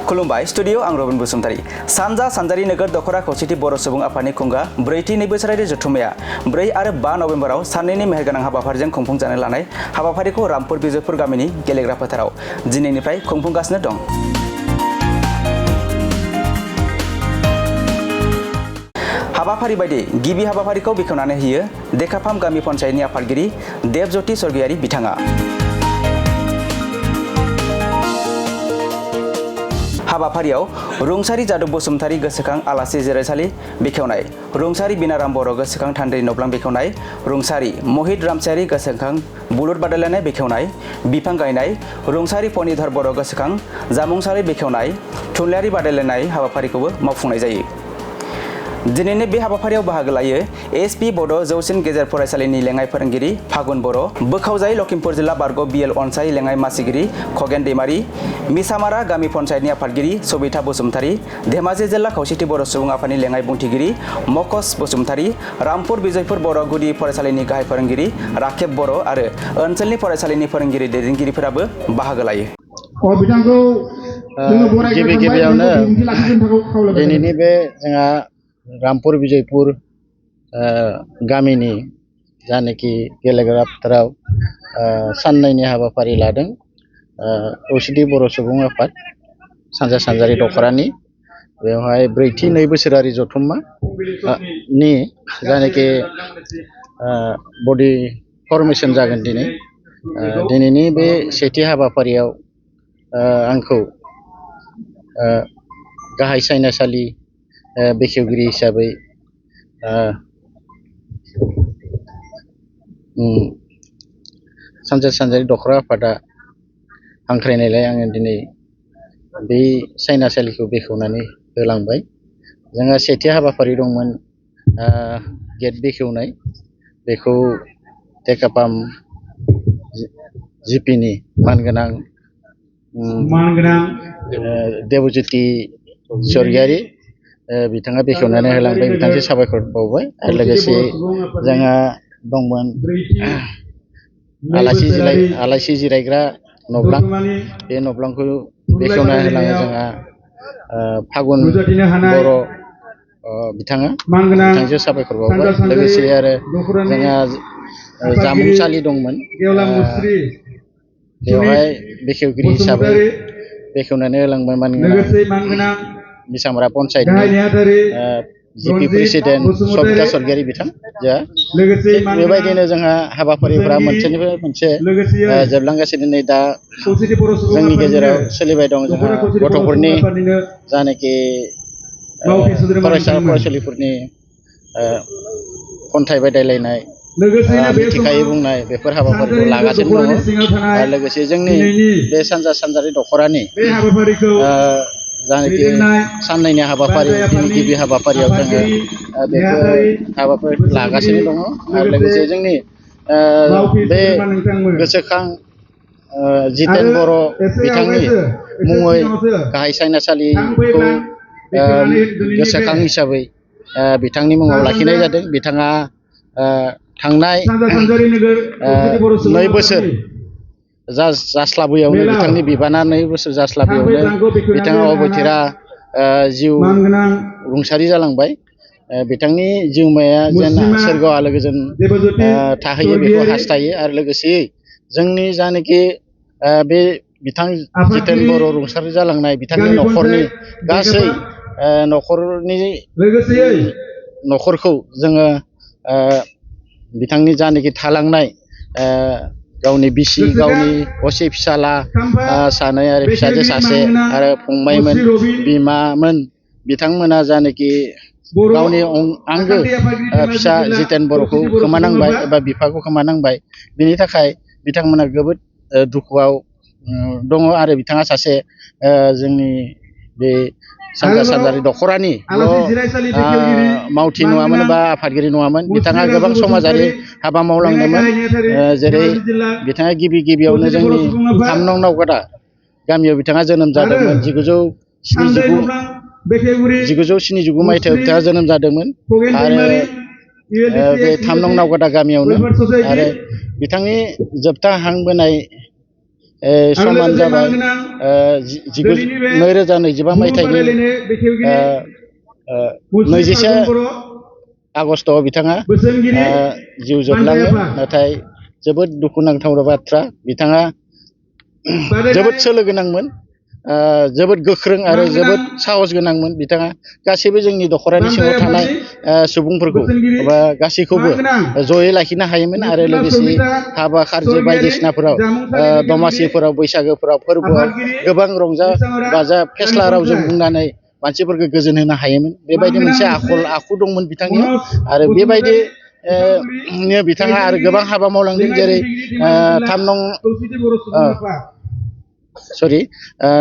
खुलुमबाय स्टुडियो आं रबिन बसुमतारी सानजा सानजारि नोगोर दखरा खौसेथि बर' सुबुं आफादनि खुंगा ब्रैथि नै बोसोरारि जथुम्माया 4 आरो 5 नभेम्बराव साननैनि मेहेरगोनां हाबाफारिजों खुंफुंजानो लानाय हाबाफारिखौ रामपुर बिजयपुर गामिनि गेलेग्रा फोथाराव दिनैनिफ्राय खुंफुंगासिनो दं। हाबाफारि बायदि गिबि हाबाफारिखौ बेखेवनानै होयो देखाफाम गामि पन्चायतनि आफादगिरि देबज्योति स्वर्गियारि बिथाङा। हाबाफारियाव रुंसारि जादब बसुमतारी गोसोखां आलासि जिरायसालि बेखेवनाय, रुंसारि बिनाराम बर' गोसोखां थान्दै नब्लां बेखेवनाय, रुंसारि महित रामसियारि गोसोखां बुलुर बादायलायनाय बेखेवनाय, बिफां गायनाय, रुंसारि फणिधर बर' गोसोखां जामुंसालि बेखेवनाय, थुनलाइयारि बादायलायनाय हाबाफारिखौबो मावफुंनाय जायो। दिनैनि बे हाबाफारियाव बाहागो लायो एसपि बड' जौसिन गेजेर फरायसालिनि लेङाइ फोरोंगिरि फागुन बर', बोखावजाय लखिमपुर जिल्ला बारग' बिएल अनसाय लेङाइ मासिगिरि खगेन दैमारि, मिसामारा गामि पन्चायतनि आफादगिरि सबिता बसुमतारी, धेमाजि जिल्ला खौसेथि बर' सुबुं आफादनि लेङाइ बुंथिगिरि मकस बसुमतारी, रामपुर बिजयपुर बर' गुदि फरायसालिनि गाहाय फोरोंगिरि राखेब बर' आरो ओनसोलनि फरायसालिनि फोरोंगिरि दैदेनगिरिफोराबो बाहागो लायो। गिबि गिबियावनो दिनैनि बे जोंहा रामपुर बिजयपुर गामिनि जानाखि गेलेग्रा फोथाराव साननैनि हाबाफारि लादों खौसेथि बर' सुबुं आफाद सानजा सानजारि दखरानि। बेवहाय ब्रैथि नै बोसोरारि जथुम्मा नि जानाखि बडि फर्मेशन जागोन दिनै। दिनैनि बे सेथि हाबाफारियाव आंखौ गाहाय सायनासालि बेखेवगिरि हिसाबै सानजा सानजारि दखरा आफादा हांख्रायनायलाय आङो दिनै बे सायनासालिखौ बेखेवनानै होलांबाय। जोंहा सेथि हाबाफारि दंमोन गेट बेखेवनाय, बेखौ देकापाम जिपिनि मानगोनां देबज्योति स्वर्गियारि बिथाङा बेखेवनानै होलांबाय, बिथांखौ साबायखर बावबाय। आरो लोगोसे जोंहा दंमोन आलासि जिरायग्रा नब्लां, बे नब्लांखौ बेखेवना होलाङो जोंहा फागुन बर' बिथाङा, बिथांजों साबायखर बावबाय। लोगोसे आरो जोंहा जामुंसालि दंमोन, बेवहाय बेखेवगिरि हिसाबै बेखेवनानै होलांबाय मानगोनां मिसामारा पन्चायतनि जिपि प्रेसिडेन्ट सबिता स्वर्गियारि बिथां। थिग बेबायदिनो जोंहा हाबाफारिफ्रा मोनसेनिफ्राय मोनसे जोबलांगासिनो। नै दा जोंनि गेजेराव सोलिबाय दं जोंहा गथ'फोरनि जानाखि फरायसा फरायसुलिफोरनि खन्थाइ बादायलायनाय, मिथिखायै बुंनाय, बेफोर हाबाफारिखौ लागासिनो दङ। आरो लोगोसे जोंनि बे सानजा सानजारि दखरानि जानाखि साननैनि हाबाफारि, गिबि हाबाफारियाव जोङो बेफोर हाबाफारिखौ लागासिनो दङ। आरो लोगोसे जोंनि बे गोसोखां जितेन बर' बिथांनि मुङै गाहाय सायनासालिखौ गोसोखां हिसाबै बिथांनि मुङाव लाखिनाय जादों। बिथाङा थांनाय 2 बोसोर जास्लाबैयावनो, बिथांनि बिबाना 2 बोसोर जास्लाबैयावनो बिथाङा अबथिरा जिउ रुंसारि जालांबाय। बिथांनि जिउमाया जेन सोरगोआव आलो गोजोन थाहैयो बेखौ हास्थायो। आरो लोगोसेयै जोंनि जानाखि बे बिथां जितेन बर' रुंसारि जालांनाय बिथांनि न'खरनि गासै न'खरखौ जोङो बिथांनि जानाखि थालांनाय गावनि बिसि, गावनि असे फिसाला सानै आरो फिसाजो सासे आरो फंबायमोन, बिमामोन, बिथांमोना जानाखि गावनि आंगो फिसा जितेन बर'खौ खोमानांबाय एबा बिफाखौ खोमानांबाय। बिनि थाखाय बिथांमोना जोबोद दुखुआव दङ। आरो बिथाङा सासे जोंनि बे सानजा सानजारि दखरानिल' मावथि नङामोन बा आफादगिरि नङामोन, बिथाङा गोबां समाजारि हाबा मावलांदोंमोन। जेरै बिथाङा गिबियावनो जोंनि 3 नं नावकाटा गामियाव बिथाङा जोनोम जादोंमोन। 1979 मायथाइयाव बिथाङा जोनोम जादोंमोन आरो बे 3 नं नावकाटा गामियावनो। आरो बिथांनि जोबथा हां बोनाय समान जाबाय 2025 मायथाइनि 21 आगस्टआव बिथाङा जिउ जोबलाङो। नाथाय जोबोद दुखुनांथाव बाथ्रा, बिथाङा जोबोद सोलो गोनांमोन, जोबोद गोख्रों आरो जोबोद साहस गोनांमोन। बिथाङा गासैबो जोंनि दखरानि सिङाव थानाय सुबुंफोरखौ बा गासैखौबो जयै लाखिनो हायोमोन आरो लोगोसे हाबा खारजो बायदिसिनाफोराव दमासिफोराव बैसागोफोराव फोरबोआव गोबां रंजा बाजा फेस्ला रावजों बुंनानै मानसिफोरखौ गोजोन होनो हायोमोन। बेबायदि मोनसे आखु दंमोन बिथांनियाव आरो बेबायदि बिथाङा आरो गोबां हाबा मावलांदों, जेरै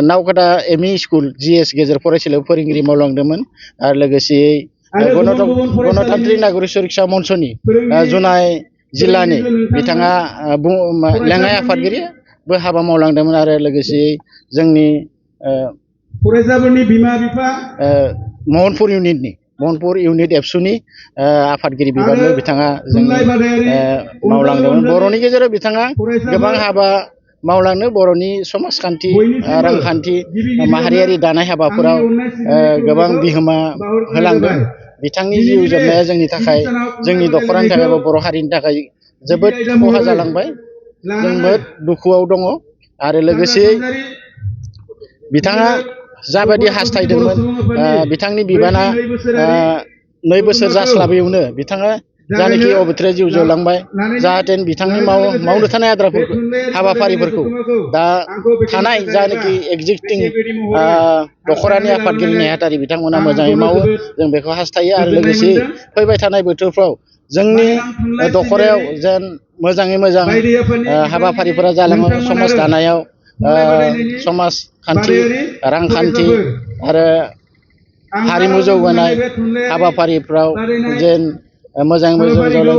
नावकाटा एमइ स्कुल GS गेजेर फरायसालियाव फोरोंगिरि मावलांदोंमोन आरो लोगोसेयै गणतान्त्रिक नागरिक सुरक्षा मन्चनि जुनाय जिल्लानि बिथाङा लेङाइ आफादगिरिबो हाबा मावलांदोंमोन आरो लोगोसेयै जोंनि फरायसाफोरनि बिमा बिफा महनपुर इउनिट एबसुनि आफादगिरि बिबानबो बिथाङा जोंनि मावलांदोंमोन। बर'नि गेजेराव बिथाङा गोबां हाबा मावलांनो, बर'नि समाजखान्थि रांखान्थि माहारियारि दानाय हाबाफोराव गोबां बिहोमा होलांदों। बिथांनि जिउ जोबनाया जोंनि थाखाय, जोंनि दखरानि थाखाय बा बर' हारिनि थाखाय जोबोद खहा जालांबाय। जोंबो दुखुआव दङ आरो लोगोसे बिथाङा जाबायदि हास्थायदोंमोन, बिथांनि बिबाना 2 बोसोर जास्लाबैयावनो बिथाङा जानाखि अबथिराय जिउ जोबलांबाय, जाहाथे बिथांनि मावनो थानाय हाबाफारिफोरखौ दा थानाय जानाखि एग्जिस्टिं दखरानि आफादगिरि नेहाथारि बिथांमोना मोजाङै मावो, जों बेखौ हास्थायो आरो लोगोसे फैबाय थानाय बोथोरफ्राव जोंनि दखरायाव जेन मोजाङै मोजां हाबाफारिफोरा जालाङो, समाज दानायाव समाजखान्थि रांखान्थि आरो हारिमु जौगानाय हाबाफारिफ्राव जेन मोजाङै मोजां जायो।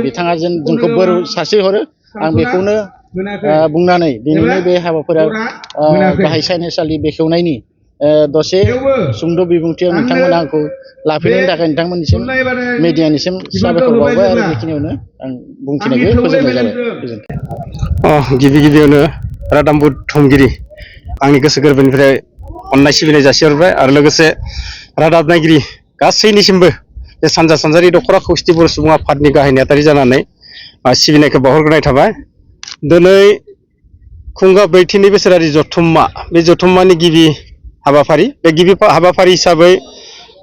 बिथाङा जेन जोंखौ बोर सारस्रिहरो, आं बेखौनो बुंनानै दिनैनि बे हाबाफारियाव गाहाय सायनासालि बेखेवनायनि दसे सुंद' बिबुंथियाव नोंथांमोना आंखौ लाफैनायनि थाखाय नोंथांमोननिसिम मिडियानिसिम साबायखर बावबाय आरो बेखिनियावनो आं बुंथिनायखौ फोजोबनाय जाबाय। गोजोन्थों। गिबियावनो रादाम बुथुमगिरि आंनि गोसो गोरबोनिफ्राय अननाय सिबिनाय जासिहरबाय आरो लोगोसे रादाब नायगिरि गासैनिसिमबो बे सानजा सानजारि दखरा खौसेथि बर' सुबुं आफादनि गाहाय नेहाथारि जानानै सिबिनायखौ बावहरग्रोनाय थाबाय। दिनै खुंगा 42 बोसोरारि जथुम्मा, बे जथुम्मानि गिबि हाबाफारि, बे गिबि हाबाफारि हिसाबै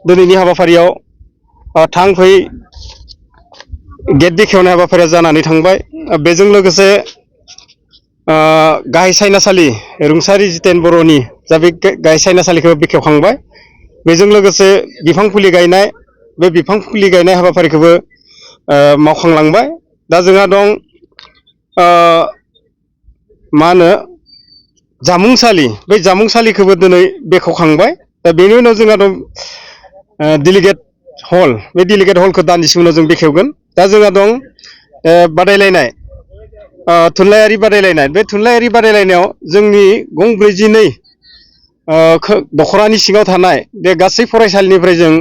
दिनैनि हाबाफारियाव थांफै गेट बेखेवनाय हाबाफारिया जानानै थांबाय। बेजों लोगोसे गाहाय सायनासालि रुंसारि जितेन बर'नि जा बे गाहाय सायनासालिखौ बेखेवखांबाय। बेजों लोगोसे बिफां फुलि गायनाय, बे बिफां फुलि गायनाय हाबाफारिखौबो मावखांलांबाय। दा जोंहा दं मा होनो जामुंसालि, बै जामुंसालिखौबो दिनै बेखेवखांबाय। दा बेनि उनाव जोंहा दं डेलिगेट हल, बे डेलिगेट हलखौ दान्दिसे उनाव जों बेखेवगोन। दा जोंहा दं बादायलायनाय, थुनलाइयारि बादायलायनाय। बे थुनलाइयारि बादायलायनायाव जोंनि गं 42 दखरानि सिङाव थानाय बे गासै फरायसालिनिफ्राय जों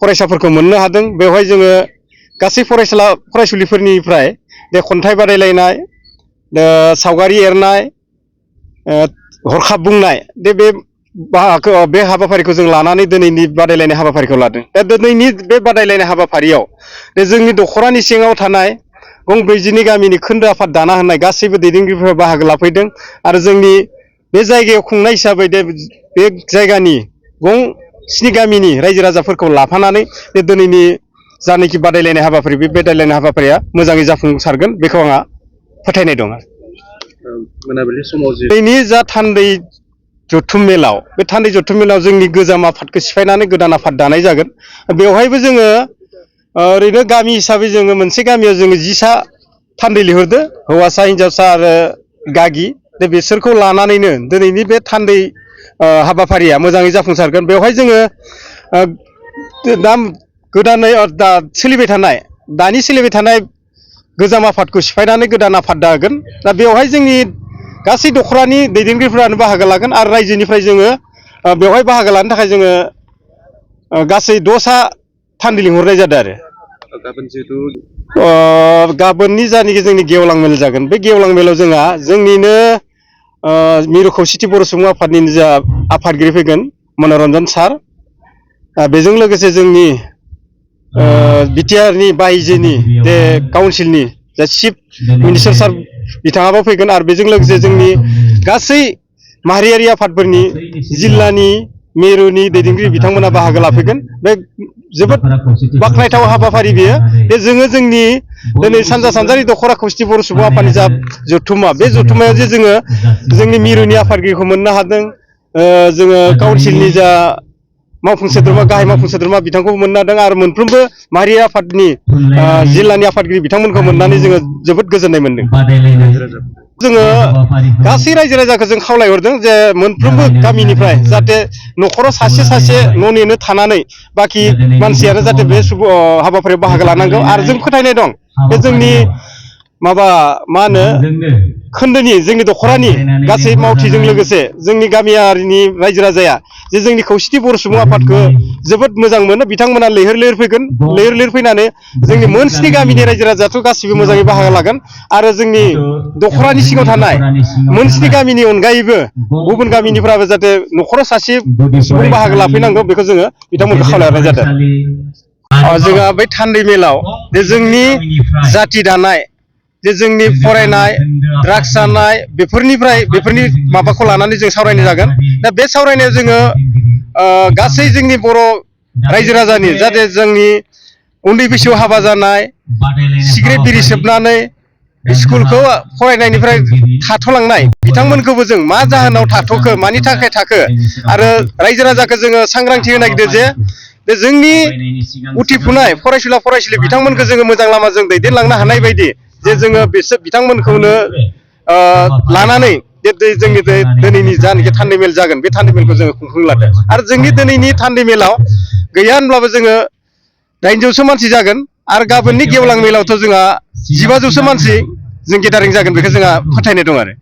फरायसाफोरखौ मोननो हादों। बेवहाय जोङो गासै फरायसुलिफोरनिफ्राय बे खन्थाइ बादायलायनाय, सावगारि एरनाय, हरखाब बुंनाय, बे हाबाफारिखौ जों लानानै दिनैनि बादायलायनाय हाबाफारिखौ लादों। दा दिनैनि बे बादायलायनाय हाबाफारियाव जोंनि दखरानि सिङाव थानाय गं 42 गामिनि खोन्दो आफाद दाना होनाय गासैबो दैदेनगिरिफोरा बाहागो लाफैदों आरो जोंनि बे जायगायाव खुंनाय हिसाबै बे जायगानि गं 7 गामिनि रायजो राजाफोरखौ लाफानानै बे दिनैनि जानाखि बादायलायनाय हाबाफारि, बे बादायलायनाय हाबाफारिया मोजाङै जाफुंसारगोन बेखौ आंहा फोथायनाय दं। मोनाबिलि समाव दिनैनि जा थान्दै जथुम मेलाव, बे थान्दै जथुम मेलाव जोंनि गोजाम आफादखौ सिफायनानै गोदान आफाद दानाय जागोन। बेवहायबो जोङो ओरैनो गामि हिसाबै जोङो मोनसे गामियाव जोङो 10सा थान्दै लिंहरदो, हौवासा हिनजावसा आरो गागि। दा बिसोरखौ लानानैनो दिनैनि बे थान्दै हाबाफारिया मोजाङै जाफुंसारगोन। बेवहाय जोङो दा गोदानै सोलिबाय थानाय, दानि सोलिबाय थानाय गोजाम आफादखौ सिफायनानै गोदान आफाद दागोन। दा बेवहाय जोंनि गासै दखरानि दैदेनगिरिफोरानो बाहागो लागोन आरो रायजोनिफ्राय जोङो बेवहाय बाहागो लानो थाखाय जोङो गासै 10सा थान्दै लिंहरनाय जादों आरो गाबोन जिहेतु गाबोननि जानाखि जोंनि गेवलां मेल जागोन, बे गेवलां मेलाव जोंहा जोंनिनो मिरु खौसेथि बर' सुबुं आफादनि जा आफादगिरि फैगोन मनरन्जन सार बेजों लोगोसे जोंनि बिटिआरनि बायजोनि जे काउन्सिलनि जा चिफ मिनिस्टार सार बिथाङाबो फैगोन आरो बेजों लोगोसे जोंनि गासै माहारियारि आफादफोरनि जिल्लानि मिरुनि दैदेनगिरि बिथांमोना बाहागो लाफैगोन। बे जोबोद बाख्नायथाव हाबाफारि बेयो। बे जोङो जोंनि दिनै सानजा सानजारि दख'रा खौसेथि बर' सुबुं आफादनि जा जथुम्मा बे जथुम्मायाव जे जोङो जोंनि मिरुनि आफादगिरिखौ मोननो हादों, जोङो काउन्सिलनि जा मावफुं सोद्रोमा गाहाय मावफुं सोद्रोमा बिथांखौ मोननो हादों आरो मोनफ्रोमबो माहारि आफादनि जिल्लानि आफादगिरि बिथांमोनखौ मोननानै जोङो जोबोद गोजोननाय मोनदों। जोङो गासै रायजो राजाखौ जों खावलायहरदों जे मोनफ्रोमबो गामिनिफ्राय जाहाथे न'खराव सासे सासे न' नेनो थानानै बाखि मानसियानो जाहाथे बे हाबाफारियाव बाहागो लानांगौ। आरो जों फोथायनाय दं बे जोंनि मा होनो खोन्दोनि जोंनि दख'रानि गासै मावथिजों लोगोसे जोंनि गामियारिनि रायजो राजाया जे जोंनि खौसेथि बर' सुबुं आफादखौ जोबोद मोजां मोनो। बिथांमोना लैहोर लैहोर फैगोन, लैहोर लैहोर फैनानै जोंनि मोनस्नि गामिनि रायजो राजायाथ' गासिबो मोजाङै बाहागो लागोन आरो जोंनि दख'रानि सिङाव थानाय मोनस्नि गामिनि अनगायैबो गुबुन गामिनिफ्राबो जाहाथे न'खराव सासे सुबुं बाहागो लाफैनांगौ बेखौ जोङो बिथांमोनखौ खावलायहरनाय जादों। जोंहा बै थान्दै मेलाव जे जोंनि जाथि दानाय जे जोंनि फरायनाय ड्राग्स जानाय बेफोरनि माबाखौ लानानै जों सावरायनाय जागोन। दा बे सावरायनायाव जोङो गासै जोंनि बर' रायजो राजानि जाहाथे जोंनि उन्दै बैसोआव हाबा जानाय, सिगारेट बिरि सोबनानै स्कुलखौ फरायनायनिफ्राय थाथ'लांनाय बिथांमोनखौबो जों मा जाहोनाव थाथ'खो, मानि थाखाय थाखो आरो रायजो राजाखौ जोङो सांग्रांथि होनो नागिरदों जे जोंनि उथिफुनाय फरायसुला फरायसुलि बिथांमोनखौ जोङो मोजां लामाजों दैदेनलांनो हानाय बायदि जे जोङो बिथांमोनखौनो लानानै जोंनि दिनैनि जानाखि थान्दै मेल जागोन बे थान्दै मेलखौ जोङो खुंफुंनो लादों। आरो जोंनि दिनैनि थान्दै मेलाव गैया होनब्लाबो जोङो 800सो मानसि जागोन आरो गाबोननि गेवलां मेलावथ' जोंहा 1500सो मानसि जों गेदारिं जागोन बेखौ जोंहा फोथायनाय दं आरो।